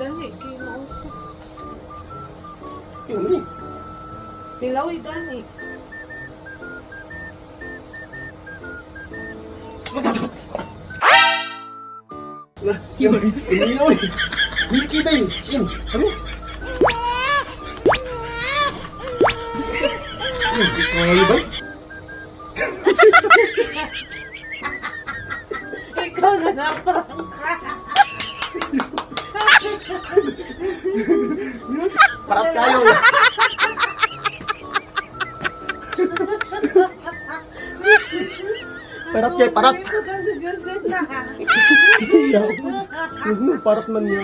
Gani, kay mausok. Kaya ni. Tilawi gani. Hindi oy. Hindi kita yun. Chin. Ano? Ay, ba? Ikaw na na-prank ka. Parat kayo. Parat kayo, parat. Parat man niya.